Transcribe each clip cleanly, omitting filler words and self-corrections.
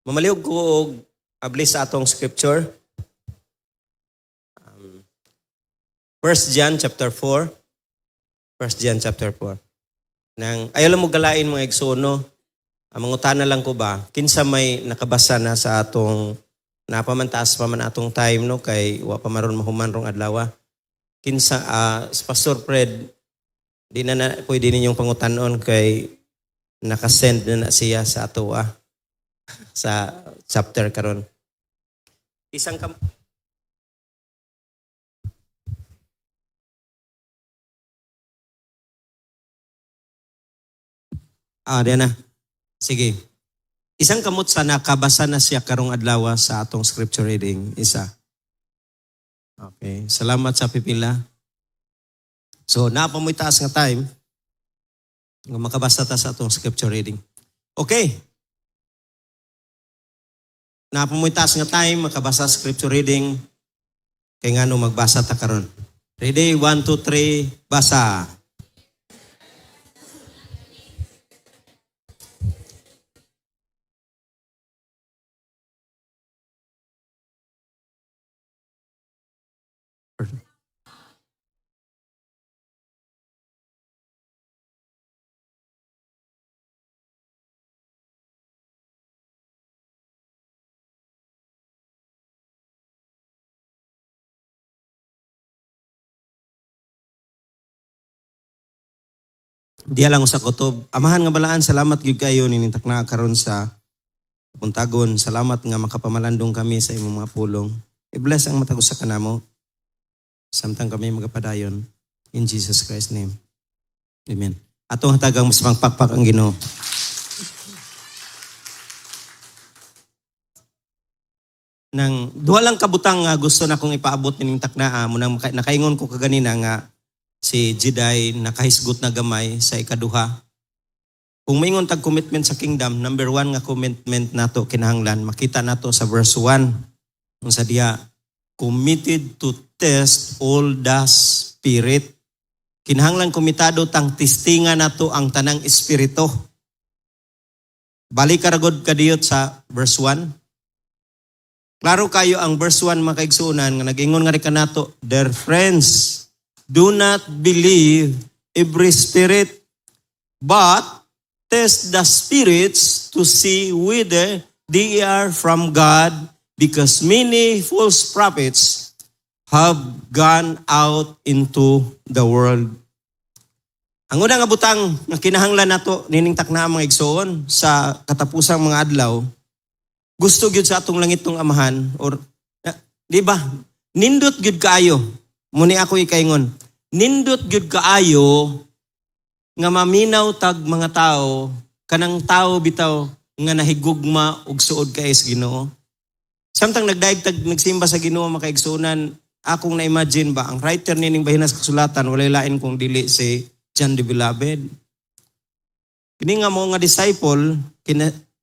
Mamalihog ko og abli sa atong scripture. 1 John chapter 4. 1 John chapter 4. Nang ayaw lang mo galain, mga igsoon, no. Ang mangutana lang ko ba, kinsa may nakabasa na sa atong napamantaas pa man atong time, no, kay wa pa maron mahuman rong adlaw. Kinsa si Pastor Fred, di na, na pwede ninyong pangutanon kay nakasend na na siya sa ato sa chapter karon. Isang kam Ah, diyan na. Sige. Isang kamot sa nakabasa na siya karong adlaw sa atong scripture reading. Isa. Okay. Salamat sa pipila. So, naa pa mo'y taas nga time nga makabasa ta sa atong scripture reading. Okay. Naa pa mo'y taas nga time makabasa scripture reading. Kay ngano magbasa ta karon. Ready? 1, 2, 3, basa. Diya lang sa kutob. Amahan nga balaan, salamat gyud kayo nining takna karon sa puntagon. Salamat nga makapamalandong kami sa imong mga pulong. I-bless ang matag usa kanamo samtang kami magapadayon. In Jesus Christ's name. Amen. Atong hatagang mas pangpakpak ang Ginoo. Nang duha lang kabutang nga gusto na kong ipaabot nining taknaa mo nang nakaingon ko kaganina nga si Jiday nakahisgot na gamay sa ikaduha. Kung maingon tag commitment sa kingdom, number 1 nga commitment nato kinahanglan makita nato sa verse 1. Unsa diha, committed to test all the spirit. Kinahanglan komitado tang testinga nato ang tanang espiritu. Balik ka ragod kadiyot sa verse 1. Klaro kayo ang verse 1, mga kaigsuonan, nga nag-ingon nga rin kanato, "Dear friends, do not believe every spirit, but test the spirits to see whether they are from God, because many false prophets have gone out into the world." Ang una nga butang nga kinahanglan nato nining takna, mga igsoon, sa katapusang mga adlaw, gusto gyud sa atong langitnong Amahan or di ba? Nindot gyud kaayo. Muni ako ikaingon. Nindot gyud kaayo nga maminaw tag mga tao kanang tao bitaw nga nahigugma og suod kay sa Ginoo. Samtang nagdaig tag nagsimba sa Ginoo, mga kaigsuonan, akong na-imagine ba ang writer nining bahina sa kasulatan walay lain kung dili si John the Beloved. Kini nga mo nga disciple,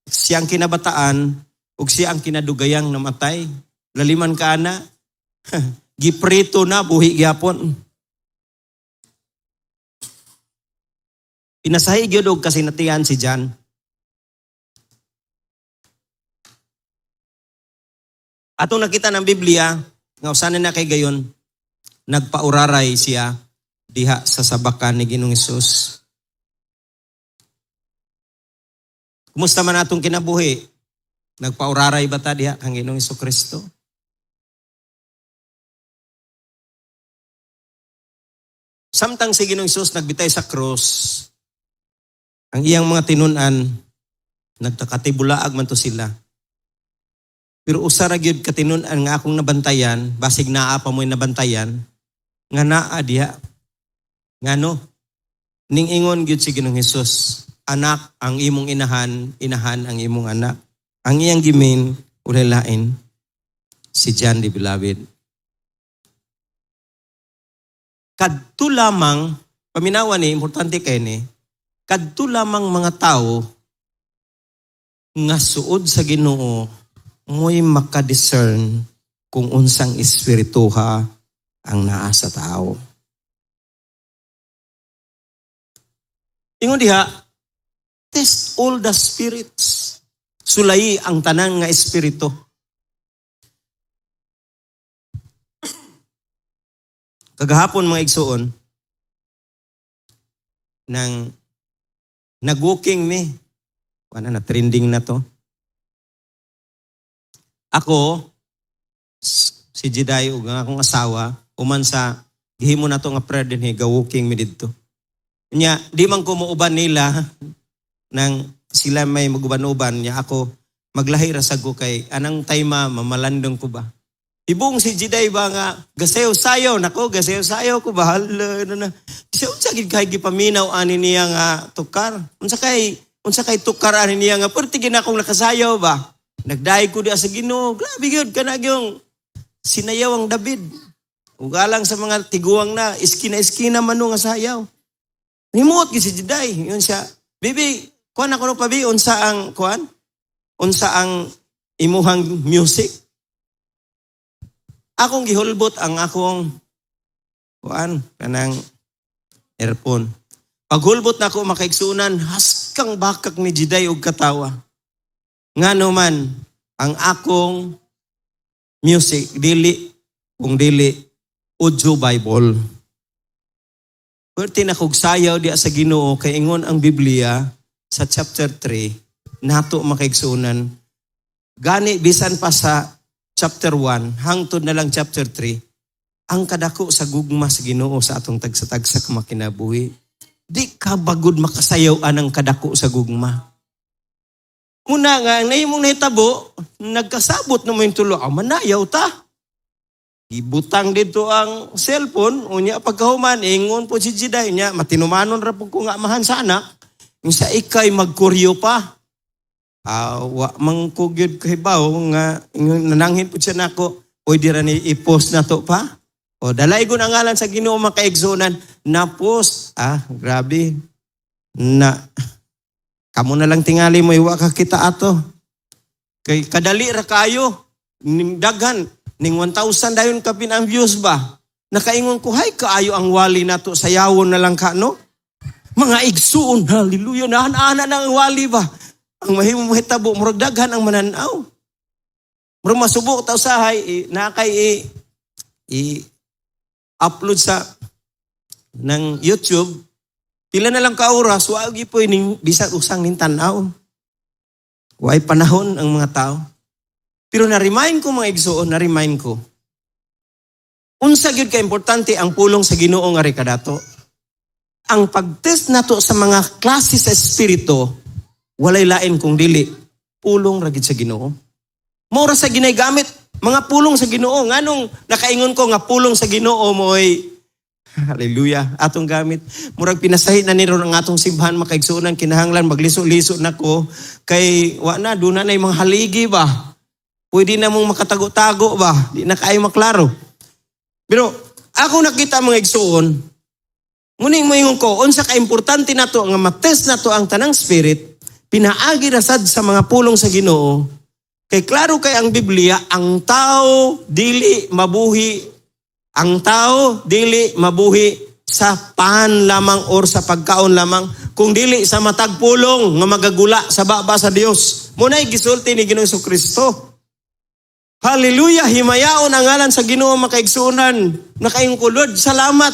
siyang kinabataan ug siya ang kinadugayang namatay. Laliman ka na. Giprito na, buhi gyapon. Pinasahi gyud og kasinatian si John. Atong nakita ng Biblia, nga usanan na kay gayon, nagpauraray siya diha sa sabakan ni Ginoong Hesus. Kumusta man atong kinabuhi? Nagpauraray ba ta diha kang Ginoong Kristo? Samtang si Ginoong Hesus nagbitay sa krus, ang iyang mga tinun-an, nagtakatibulaag man to sila. Pero usa ra gyud katinun-an nga akong nabantayan, basig naa pa mo'y nabantayan, nga naa diha. Ngano? Ning ingon gyud si Ginoong Hesus, "Anak, ang imong inahan, inahan ang imong anak." Ang iyang gimin, walay lain, si John the Beloved. Kadto lamang, paminawa ni, importante kay ni, kadto lamang mga tao nga suod sa Ginoo mo'y makadiscern kung unsang espirituha ang naa sa tao. Ingon diha, test all the spirits. Sulayi ang tanan nga espiritu. Kagahapon, mga igsuon, nang nag-walking mi, wala na, trending na to. Ako, si Jiday ug ang akong asawa, uman sa gihimo na to nga prayer dinhi, ga-walking mi didto. Nya, di man ko muuban nila nang sila may maguban-uban niya, ako maglahi ra sad ko kay anang time mamalandong ko ba. Ibong si Jiday ba nga gasayaw sayaw nako, gasayaw sayaw ko ba, hala na na. Siya, unsa gid kay gipaminaw ani niya nga tukar? Unsa kay tukar ani niya nga perti gid akong nakasayaw ba? Nagdayeg ko diha sa Ginoo. Grabe gyud kana gyung sinayaw ang David. Ugalang sa mga tiguang na iskina-iskina man nga sayaw. Nimuot gyud si Jiday. Yun siya. "Bibi, kuan ako no pabi, unsa ang kuan? Unsa ang imuhang music?" Akong gihulbot ang akong kuan, kanang earphone. Paghulbot na ako, makaigsunan, haskang bakak ni Jiday og katawa. Ngano man ang akong music dili kung dili audio Bible. Pwerte na kog sayaw diya sa Ginoo kay ingon ang Biblia sa chapter 3 nato, makaigsunan. Gani bisan pa sa chapter 1 hangtod na lang chapter 3 ang kadako sa gugma sa Ginoo sa atong tagsa-tagsa ka makinabuhi. Di ka bagod makasayaw anang kadako sa gugma. Muna nga, ang nahimong nahitabo, nagkasabot na mo yung tulo, ah, manayaw ta. Ibutang dito ang cellphone, unya pagkahuman, ingon po si Jiday, unya, matinumanon ra po ko nga amahan sa anak, yung sa ikay magkuryo pa. Ah, wa mang ko gyud kahibaw nga ingon, nananghin po siya nako, pwede ra ni i-post na to pa. O dalaygon ang ngalan sa Ginoo, makaigsunan, na post. Ah, grabe. Na kamo na lang tingali mo iwa ka kita ato. Kay kadali ra kayo ning daghan ning 1,000 dayon kapin ang views ba. Nakaingon ko, "Hay, kaayo ang wali nato, sayawon na lang ka no." Mga igsuon, hallelujah, nahan-ana na ang wali ba. Ang mahimo mahitabo, murag daghan ang mananaw. Murag masubo ta usahay, na kay i upload sa ng YouTube, pila na lang ka oras, wa gyud po ning bisag usang ning tan-aw. Way panahon ang mga tao. Pero na-remind ko, mga igsuon, na-remind ko. Unsa gyud ka importante ang pulong sa Ginoo nga rekadato. Ang pagtest nato sa mga klase sa espiritu, walay lain kung dili pulong ra gid sa Ginoo. Mao ra sa ginagamit mga pulong sa Ginoo. Nganong nakaingon ko nga pulong sa Ginoo mo'y hallelujah, atong gamit. Murag pinasahi na ni ron ang atong simbahan, makaigsuonan, kinahanglan magliso-liso na ko kay wa na doon na mga haligi ba. Pwede na mong makatago-tago ba? Di na kaayo maklaro. Pero ako nakita, mga igsuon, muning moingon ko, unsa ka importante nato nga matest nato ang tanang spirit, pinaagi ra sad sa mga pulong sa Ginoo. Kay klaro kay ang Biblia, ang tao dili mabuhi, ang tao dili mabuhi sa pan lamang or sa pagkaon lamang, kung dili sa matag pulong nga magagula sa baba sa Dios. Muna'y gisulti ni Ginoong Kristo. Hallelujah, himayaon ang ngalan sa Ginoo, makaigsuonan. Nakaingon ko, "Lord, salamat.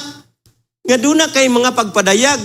Nga duna kay mga pagpadayag."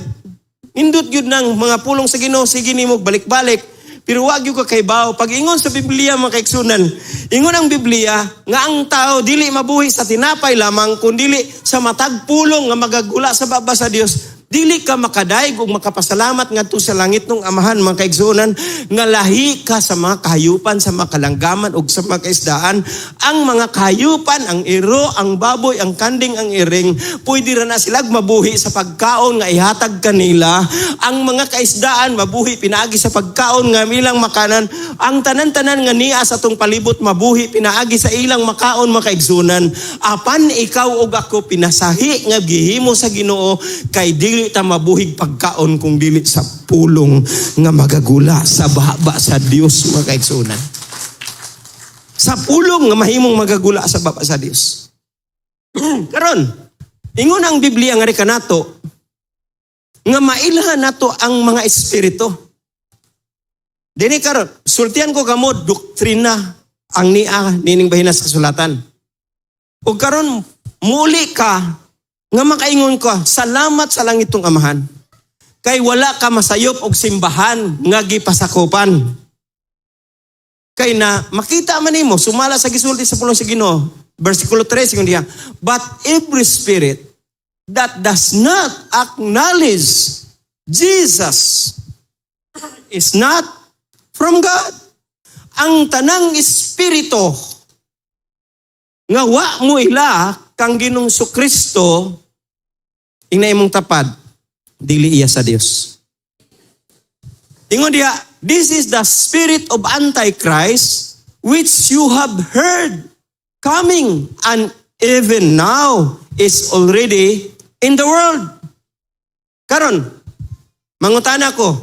Nindot yun ng mga pulong sa Ginoo, sige nimo balik-balik. Pero wag gyud ka kaybaw. Pag ingon sa Biblia, mga kaigsunan, ingon ang Biblia nga ang tao dili mabuhi sa tinapay lamang kun dili sa matag pulong nga magagula sa baba sa Dios. Dili ka makadayeg ug makapasalamat ngadto sa langit ng Amahan, mga kaigsuonan, nga lahi ka sa mga kahayupan, sa mga kalanggaman ug sa mga kaisdaan. Ang mga kahayupan, ang iro, ang baboy, ang kanding, ang iring, pwede ra na sila mabuhi sa pagkaon nga ihatag kanila. Ang mga kaisdaan mabuhi pinaagi sa pagkaon nga ilang makanan. Ang tanan-tanan nga niya sa atong palibot mabuhi pinaagi sa ilang makaon, mga kaigsunan. Apan ikaw ug ako pinasahi nga gihimo sa Ginoo kay dili ta mabuhig pagkaon kung dili sa pulong nga magagula sa baba sa Dios, mga kaigsunan. Sa pulong nga mahimong magagula sa baba sa Dios. Karon, ingon ang Biblia nga kanato nga mailhan nato ang mga espiritu. Dini karon, sultian ko kamo doktrina ang nia nining bahina sa kasulatan. Ug karon muli ka nga makaingon ka, salamat sa langitong Amahan. Kay wala ka masayop og simbahan nga gipasakupan. Kay na makita man nimo sumala sa gisulti sa pulong sa Ginoo, versikulo 3 ingon diha, "But every spirit that does not acknowledge Jesus is not from God." Ang tanang espiritu nga wa mo ila kang Ginoong Kristo, ingna imong tapad, dili iya sa Dios. Ingon diha, "This is the spirit of Antichrist which you have heard coming and even now is already in the world." Karon, mangutana ko,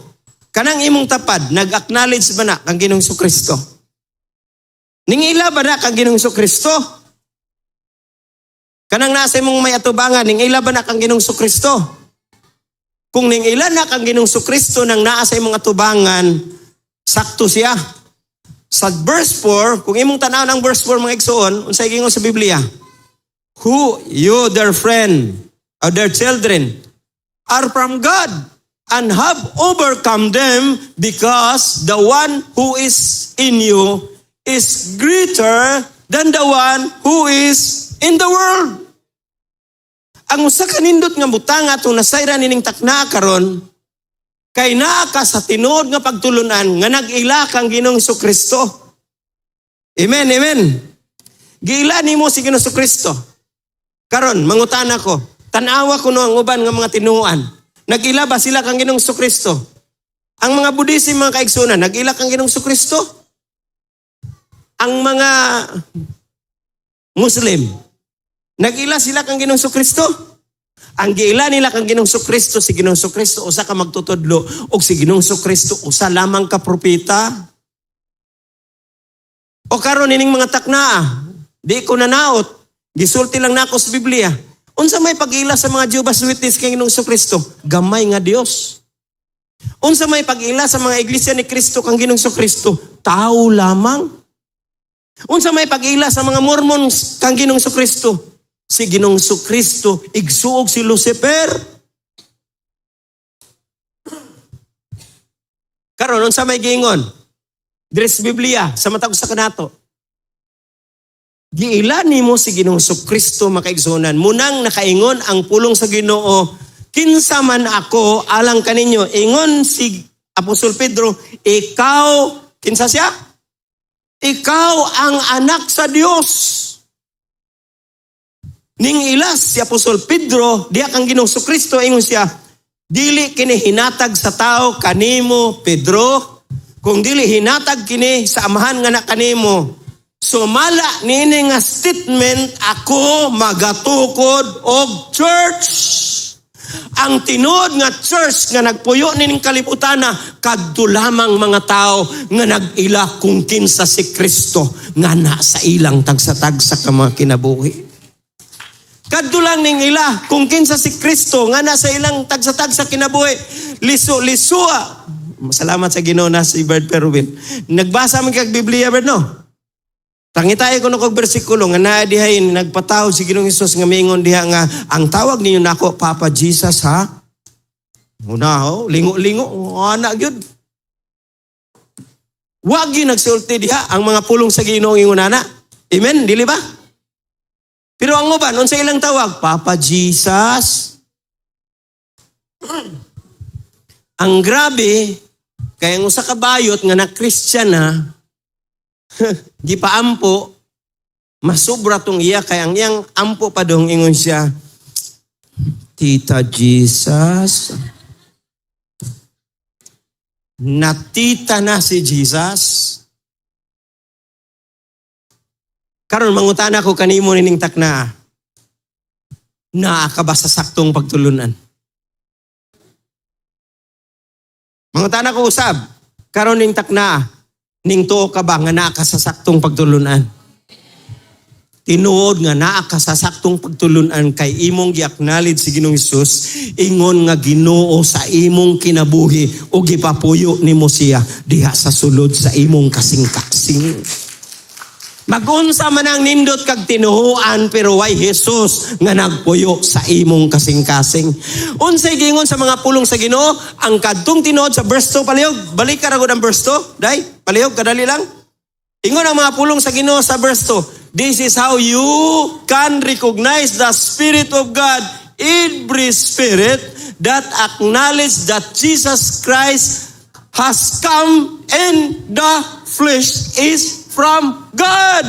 kanang imong tapad, nag-acknowledge ba na kang Ginoong Kristo? Ningila ba na kang Ginoong Kristo? Kanang nasa imong may atubangan, ningila ba na kang Ginoong Kristo? Kung ningila na kang Ginoong Kristo nang naa sa imong atubangan, sakto siya. Sa verse 4, kung imong tan-awon ang verse 4, mga igsoon, unsay giingon sa Biblia? "Who you, their friend, or their children, are from God and have overcome them because the one who is in you is greater than the one who is in the world." Ang usa ka nindot nga butang atong nasayran nining takna karon kay naa ka sa tinuod nga pagtulunan nga nag-ila kang Ginoong Kristo. Amen, amen. Giila nimo si Ginoong Kristo. Karon mangutana ko, tan-awa kuno ang uban nga mga tinuan. Nag-ila ba sila kang Ginoong Kristo? Ang mga Buddhism, mga kaigsunan, nag-ila kang Ginoong Kristo? Ang mga Muslim, nag-ila sila kang Ginoong Kristo? Ang giila nila kang Ginoong Kristo, si Ginoong Kristo usa ka magtutudlo ug si Ginoong Kristo usa lamang ka propeta. O karon ining mga taknaa, di ko nanaot, gisulti lang nako sa Biblia. Unsa may pag-ila sa mga Jehovah's Witness kang Ginoong Kristo? Gamay nga Dios. Unsa may pag-ila sa mga Iglesia ni Cristo kang Ginoong Kristo? Tao lamang. Unsa may pag-ila sa mga Mormons kang Ginoong Kristo? Si Ginoong Kristo igsuog si Lucifer. Karon unsa may giingon? Diri sa Biblia sa matag usa kanato. Giila nimo si Ginoong Kristo, makaigsunan. Munang nakaingon ang pulong sa Ginoo, "Kinsa man ako alang kaninyo?" Ingon si Apostol Pedro, "Ikaw, kinsa siya? Ikaw ang anak sa Dios." Ning ilas si Apostol Pedro, diha kang Ginoong Kristo, ingon siya, "Dili kini hinatag sa tao kanimo, Pedro, kung dili hinatag kini sa Amahan nga na kanimo." Sumala niini nga statement, ako magatukod og church. Ang tinuod nga church nga nagpuyo nining kalibutana kadto lamang mga tao nga nag-ila kung kinsa si Kristo nga na sa ilang tagsa-tagsa ka mga kinabuhi. Kadto lang ning ila kung kinsa si Kristo nga na sa ilang tagsa-tagsa kinabuhi. Liso-lisua. Salamat sa Ginoo na si Bert Perwin. Nagbasa man kag Biblia, Bert, no? Pangitae ko no kog bersikulo nga naa dihay nagpatawag si Ginoong Hesus nga miingon diha nga ang tawag ninyo nako Papa Jesus, ha. Una ho, lingo-lingo, ana gyud. Wa gyud nagsulti diha ang mga pulong sa Ginoo ingon ana. Amen, dili ba? Pero ang uban unsa ilang tawag? Papa Jesus. Ang grabe kay ang usa ka bayot nga na Christian na gipaampo, masubra tong iya kay ang iyang ampo pa dong ingon siya, "Tita Jesus." Natita na si Jesus. Karon mangutana ko kanimo nining takna. Naa ka ba sa saktong pagtulunan? Mangutana ko usab, karon ning takna, ning tuo ka ba nga naa ka sa saktong pagtulunan? Tinuod nga naa ka sa saktong pagtulunan kay imong gi-acknowledge si Ginoong Hesus ingon nga Ginoo sa imong kinabuhi ug gipapuyo nimo siya diha sa sulod sa imong kasing-kasing. Magunsa man ang nindot kag tinuhuan, pero way Jesus nga nagpuyo sa imong kasing-kasing. Unsay giingon sa mga pulong sa Ginoo? Ang kadtong tinuod sa verse 2, palihog, balik ka ra gud ang verse 2. Day, palihog, kadali lang. Ingon ang mga pulong sa Ginoo sa verse 2. This is how you can recognize the Spirit of God. Every spirit that acknowledge that Jesus Christ has come in the flesh is from God.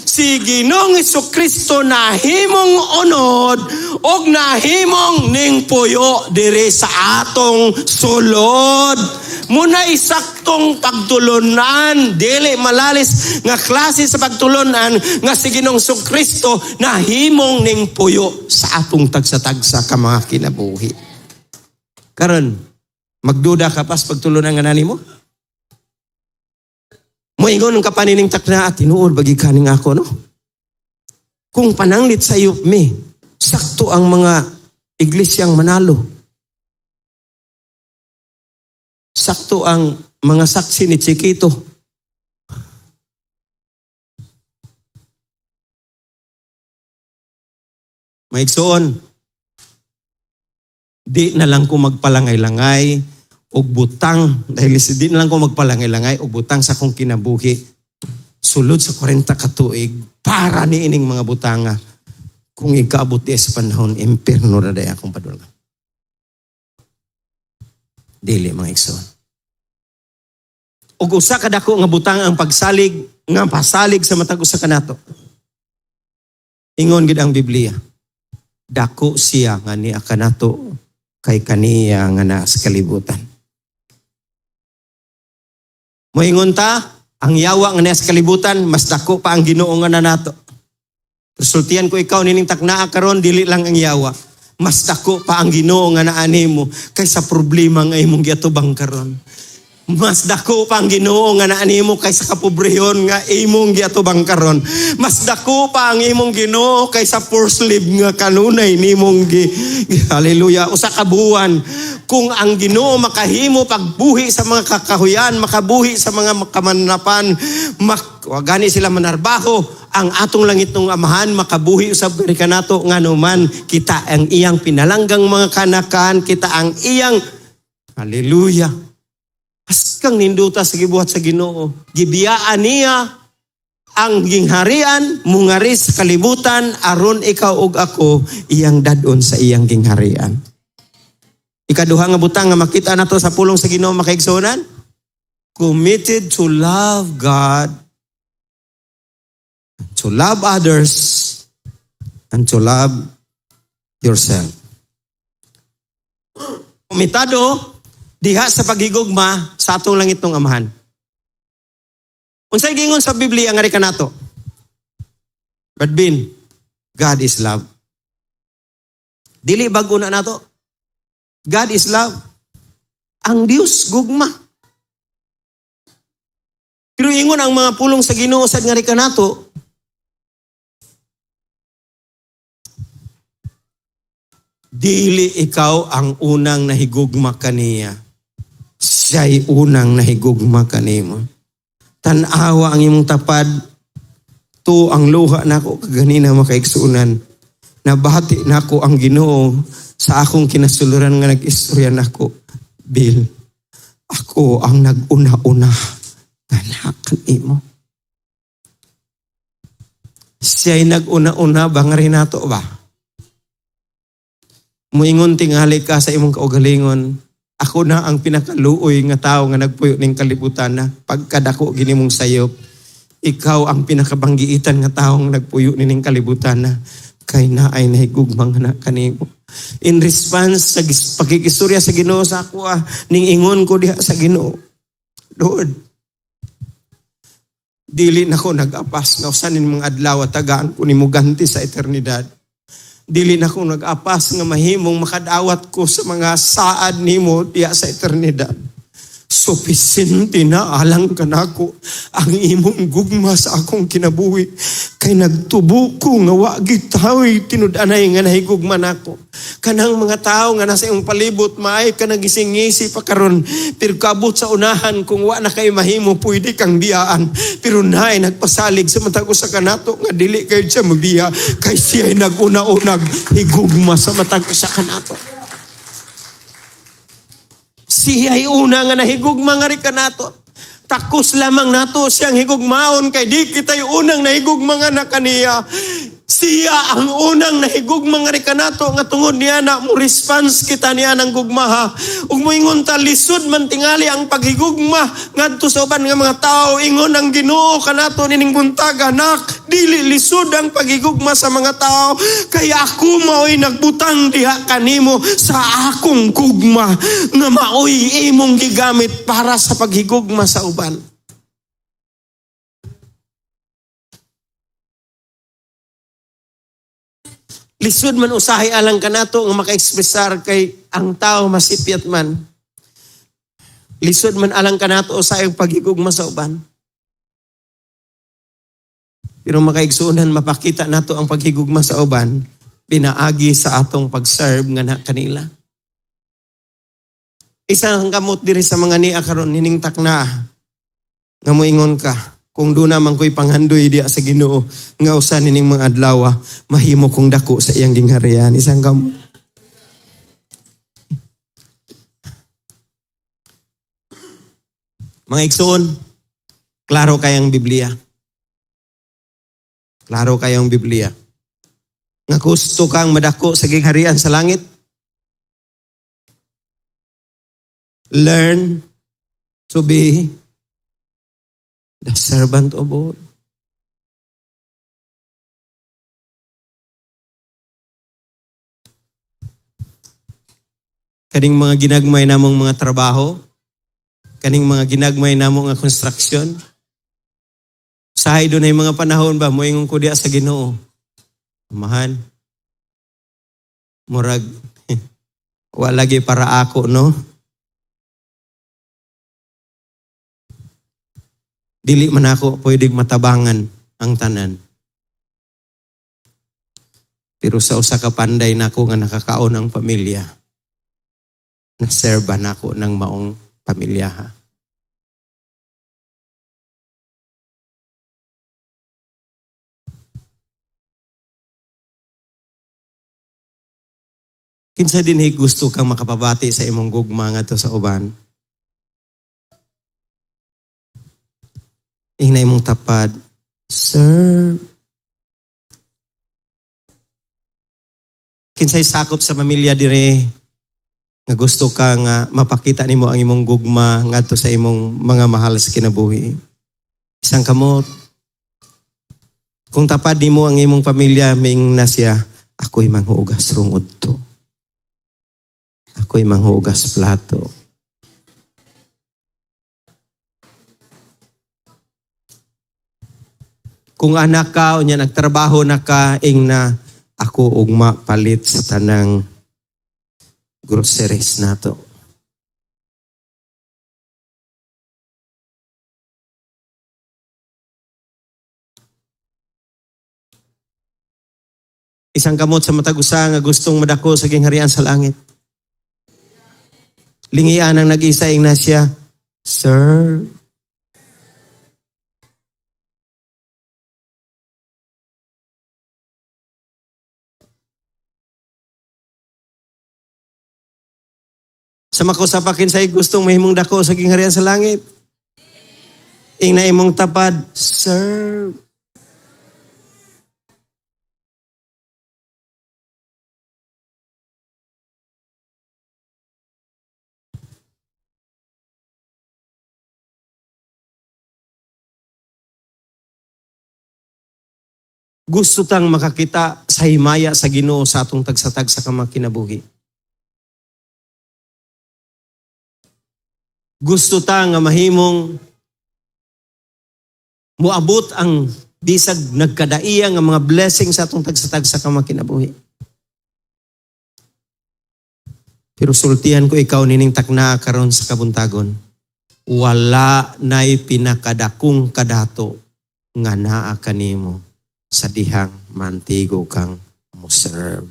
Si Ginoong Kristo nahimong unod og nahimong ning puyo diri sa atong sulod. Muna'y saktong pagtulunan, dili malalis nga klase sa pagtulunan nga si Ginoong Kristo nahimong ning puyo sa atong tagsa-tagsa ka mga kinabuhi. Karon, magduda ka pa sa pagtulunan nga nani mo? Moingon ka pa nining takna at tinuod bagi kaning ako, no? Kung pananglit sa iyo mi, sakto ang mga iglesyang manalo. Sakto ang mga saksi ni Chiquito. Maigsoon, di na lang ko magpalangay-langay og butang, dahil di na lang ko magpalangay-langay og butang sa akong kinabuhi. Sulod sa 40 ka tuig para ni ining mga butanga. Kung ikaabot di sa panahon, impierno ra day akong padulngan. Dili, mga igsoon. Og usa ka dako nga butang ang pagsalig nga pasalig sa matag usa kanato. Ingon gid ang Biblia. Dako siya nga niya kanato kay kaniya nga naa sa kalibutan. Moingon ta, ang yawa nga naa sa kalibutan, mas dako pa ang Ginoo nga nanato. Resultian ko ikaw nining taknaa karon, dili lang ang yawa. Mas dako pa ang Ginoo nga naa nimo kaysa problema nga imong giatubang karon. Mas dako pa ang Ginoo nga naa nimo kaysa kapobrehon nga imong giatubang karon. Mas dako pa ang imong Ginoo kaysa forced leave nga kanunay nimong gi. Hallelujah. Usa ka buwan kung ang Ginoo makahimo pagbuhi sa mga kakahuyan, makabuhi sa mga kamanapan, gani sila manarbaho, ang atong langit ng Amahan makabuhi usab kani kanato, nganuman kita ang iyang pinalanggang mga kanakan, kita ang iyang, hallelujah. Askang ninduta sa gibuhat sa Ginoo. Gibiyaan niya ang gingharian, mungari sa kalibutan, aron ikaw ug ako iyang dadon sa iyang gingharian. Ikaduha nga butang nga makita nato sa pulong sa Ginoo, makaigsuonan, committed to love God, to love others, and to love yourself. Komitado diha sa paghigugma sa atong langitnong Amahan. Unsay gingon sa Biblia nga kanato? Badbin, God is love. Dili bag-o na nato. God is love. Ang Dios gugma. Pero ingon ang mga pulong sa Ginoo sad nga kanato, dili ikaw ang unang nahigugma kaniya. Siya'y unang nahigugma kanimo. Tan-awa ang imong tapad, to ang luha nako kaganina, makaigsuonan. Nabati nako ang Ginoo sa akong kinasuluran nga nag-istorya nako. Bill, ako ang nag-una-una nga imo. Siya'y nag-una-una ba nga rin nato ba? Muingon tingali ka sa imong kaugalingon, ako na ang pinakaluoy nga tao nga nagpuyo ning kalibutan na pagkadako ginimong sayop. Ikaw ang pinakabanggiitan nga tao nga nagpuyo nining kalibutan na kay naay nahigugmang na kanimo. In response sa pagkikistorya sa Ginoo sa ako, ning ingon ko diha sa Ginoo, Lord, dili na ko nag-apas nga usanin mga adlaw at tagaan ko nimo ganti sa eternidad. Dili na ko nag-apas nga mahimong makadawat ko sa mga saad nimo diha sa eternidad. Supisente na alang kanako ang imong gugma sa akong kinabuhi. Kay nagtubo ko nga wa gitaw'y tinud-anay nga nahigugma nako. Kanang mga tao nga nasa imong palibot, maay ka nagising-ngisi pa karon, pero kabot sa unahan kung wa na kay mahimo, pwede kang biyaan. Pero naay nagpasalig sa matag usa kanato nga dili kayo siya mabiya kay siya'y nag-una-unag higugma sa matag usa kanato. Siya'y una nga nahigugma nga rin kanato. Takos lamang nato siyang higugmaon kay di kita'y unang nahigugma nga na kaniya. Siya ang unang nahigugma nga rin kanato nga tungod niya na mo response kita niya ng gugmaha. Ug moingon ta, lisod man tingali ang paghigugma ngadto sa uban nga mga tao. Ingon ang Ginoo kanato nining buntag, "Anak, dili lisod ang paghigugma sa mga tao kay ako maoy nagbutang diha kanimo sa akong gugma nga maoy imong gigamit para sa paghigugma sa uban." Lisod man usahay alang kanato nga maka-expressar kay ang tao masipyat man. Lisod man alang kanato usahay ang paghigugma sa uban. Pero, mga kaigsuonan, mapakita nato ang paghigugma sa uban pinaagi sa atong pag-serve nga na kanila. Isang kamot diri sa mga nia karon nining takna nga moingon ka, "Kung duna man ko'y panghandoy diya sa Ginoo nga usa nining mga adlaw mahimo kong dako sa iyang gingharian." Isang kamot. Mga igsoon, klaro kayang Biblia. Klaro kayong Biblia. Nga gusto kang madako sa gingharian sa langit, learn to be the servant of all. Kaning mga ginagmay namong mga trabaho, kaning mga ginagmay namo nga construction, sahay dunay mga panahon ba, moingon ko diya sa Ginoo, "Amahan, murag, wala lagi para ako, no? Dili man ako pwedeng matabangan ang tanan. Pero sa usa ka panday nako nga nakakaon ang pamilya, na-serve nako ng maong pamilya, ha." Kinsa dinhi gusto kang makapabati sa imong gugma ngadto sa uban? Ingna imong tapad, "Serve." Kinsay sakop sa pamilya dire nga gusto ka nga mapakita nimo ang imong gugma ngadto sa imong mga mahal sa kinabuhi? Isang kamot. Kung tapad nimo ang imong pamilya, miing na siya, "Ako'y manghugas rong udto. Ako'y manghugas plato." Kung anak ka, unya nagtrabaho na ka, ing na, "Ako ugma palit sa tanang groceries nato." Isang kamot sa matag usa nga gustong madako sa gingharian sa langit. Lingian ang nag-isa, ing na siya, "Serve." Sa makusapakin sa gustong mahimong dako sa gingharian sa langit, ing na imong tapad, "Serve." Gusto tang makakita sa himaya sa Ginoo sa atong tagsa-tagsa ka mga kinabuhi. Gusto ta nga mahimong muabot ang bisag nagkadaiya nga mga blessing sa atong tagsa-tagsa ka mga kinabuhi. Pero sultihan ko ikaw nining takna karon sa kabuntagon. Wala na'y pinakadakong kadato nga naa kanimo sa dihang mantigo kang mo-serve.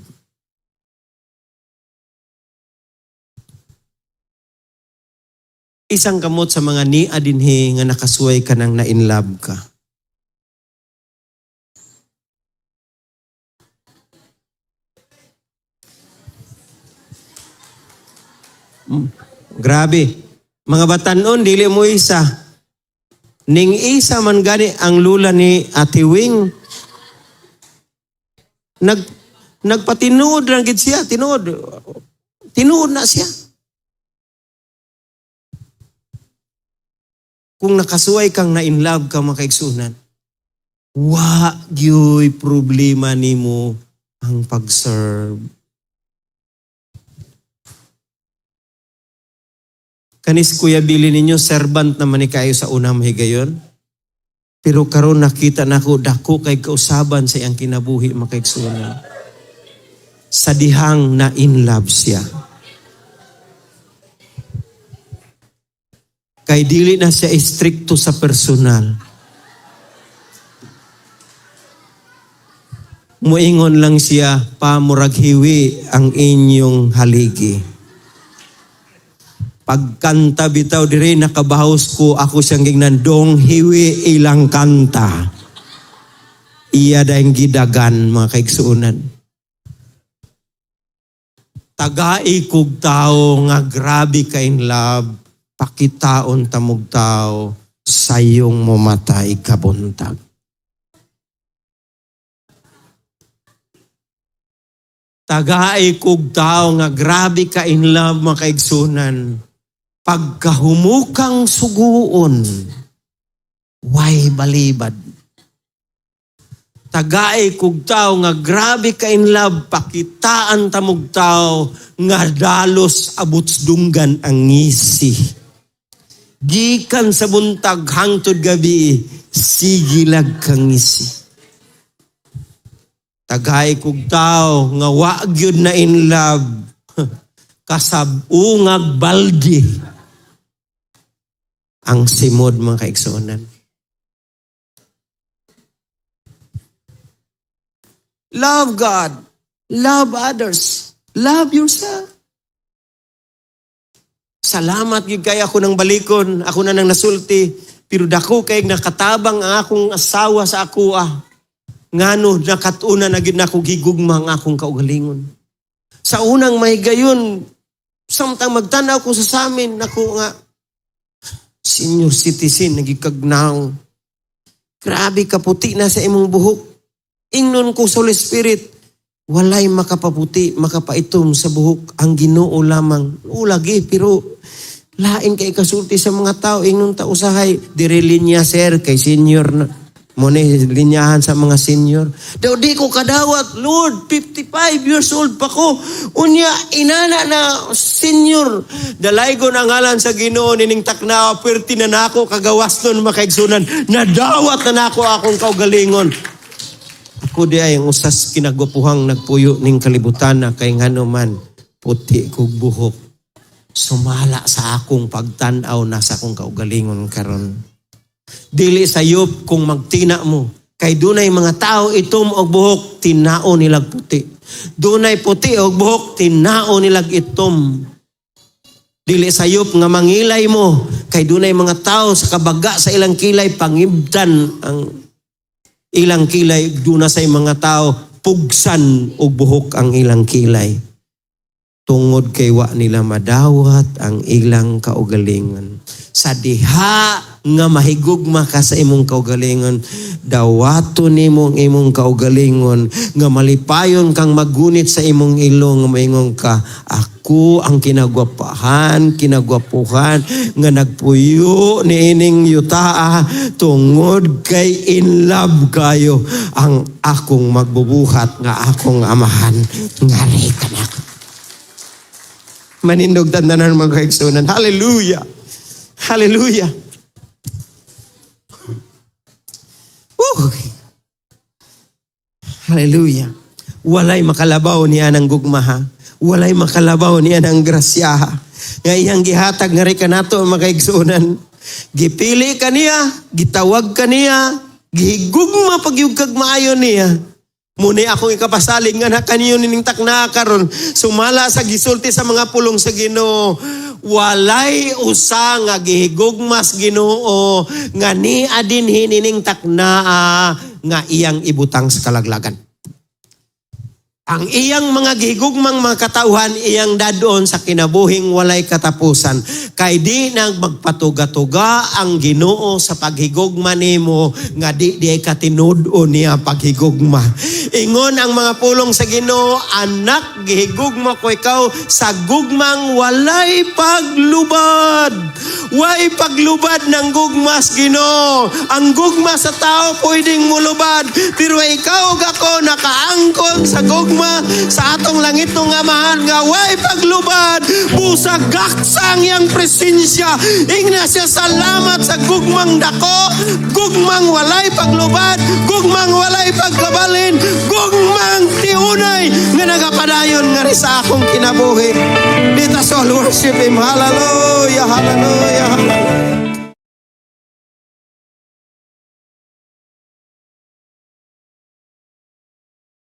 Isang kamot sa mga nia dinhi nga nakasuway ka nang na-inlove ka. Grabe. Mga batanon, dili mo isa. Ning isa man gani ang lula ni Ate Wing. Nagpatinuod lang gid siya, tinuod. Tinuod na siya. Kung nakasuway kang na-in love ka, mga kaigsunan, wa gyoy problema nimo ang pag-serve. Kanis Kuya Billy ninyo, servant naman ni kayo sa unang higayon. Pero karon nakita nako dako kay kausaban sa iyang kinabuhi, mga kaigsunan. Sa dihang na in love siya. Kay dili na siya istrikto sa personal. Muingon lang siya, pamurag hiwi ang inyong haligi. Pagkanta bitaw dire nakabahos ko, ako siyang gingnan, dong hiwi ilang kanta. Iya dayang gidagan, mga kaigsuonan. Tagai kog tao nga grabe ka in love, pakitaon tamog tao sayong momatay kabuntag. Tagai kog tao nga grabe ka in love, mga kaigsunan. Pagkahumukang suguon, way balibad. Tagay kog tao nga grabe ka in love, pakitaan tamog tao nga dalos abot dunggan ang ngisi. Gikan sa buntag hangtod gabi, sige lag kang ngisi. Tagay kog tao nga wa gyud na in love, kasab-ungag baldi ang simod, mga kaigsuonan. Love God. Love others. Love yourself. Salamat gyud kay ako nang balikon, ako na nang nasulti, pero dako kay nakatabang ang akong asawa sa ako ah. Ngano nakatuna na gyud nako gigugma ang akong kaugalingon. Sa unang mahigayon, samtang magtan-aw ko sa samin, nako nga senior citizen nagikagnaw. Grabe kaputi na sa imong buhok. Ingnon ko sa Holy Spirit, walay makapaputi, makapaitom sa buhok ang Ginoo lamang. O lagi, pero lain kay kasulti sa mga tao. Ingnon ta usahay, dire linya sir, kay senior na. Muna linyahan sa mga senior. Daw di ko kadawat, Lord, 55 years old pa ko. Unya, inana na senior. Dalaygon ang ngalan sa Ginoo nining takna, perti na nako kagawas nun, makaigsunan. Nadawat na nako akong kaugalingon. Ako di ay ang usas kinagwapuhang nagpuyo ning kalibutan na kay ngano man puti kog buhok. Sumala sa akong pagtan-aw na sa akong kaugalingon karon. Dili sayop kung magtina mo. Kay dunay mga tao itom og buhok, tinao nilag puti. Dunay puti og buhok, tinao nilag itom. Dili sayop nga mangilay mo. Kay dunay mga tao sa kabaga sa ilang kilay, pangibdan ang ilang kilay. Duna say mga tao, pugsan og buhok ang ilang kilay. Tungod kay wa nila madawat ang ilang kaugalingon. Sa diha nga mahigugma ka sa imong kaugalingon, dawaton nimo ang imong kaugalingon nga malipayon kang magunit sa imong ilong nga maingon ka, ako ang kinagwapahan, kinagwapuhan nga nagpuyo niining yutaa tungod kay in love kayo ang akong magbubuhat nga akong amahan. Ngari ka na. Manindog tandanan mga kaigsunan. Hallelujah! Hallelujah! Woo! Hallelujah! Walay makalabaw niya ng gugma ha. Walay makalabaw niya ng grasya ha. Nga iyang gihatag ngari kanato, mga kaigsuonan. Gipili ka niya, gitawag ka niya, gihigugma pagyud kag maayo niya. Mao ni akong ikapasalig nga na kaniyo nining takna karon, sumala sa gisulti sa mga pulong sa Ginoo, walay usa nga gihigugmas Ginoo nga nia dinhi nining taknaa nga iyang ibutang sa kalaglagan. Ang iyang mga gihigugmang mga katauhan, iyang dadon sa kinabuhing walay katapusan. Kay di nang magpatuga-tuga ang Ginoo sa paghigugma nimo nga di di katinud-on niya paghigugma. Ingon ang mga pulong sa Ginoo, "Anak, gihigugma ko ikaw sa gugmang walay paglubad." Way paglubad ng gugmas Ginoo. Ang gugma sa tao pwedeng mulubad, pero ikaw ug ako nakaangkon sa gugma sa atong langit nga Amahan nga way paglubad. Busag gaksa ang iyang presensya. Ingna siya, "Salamat sa gugmang dako, gugmang walay paglubad, gugmang walay pagkabalin, gugmang tiunay nga nagapadayon ngari sa akong kinabuhi." Let us all worship Him. Hallelujah, hallelujah, hallelujah.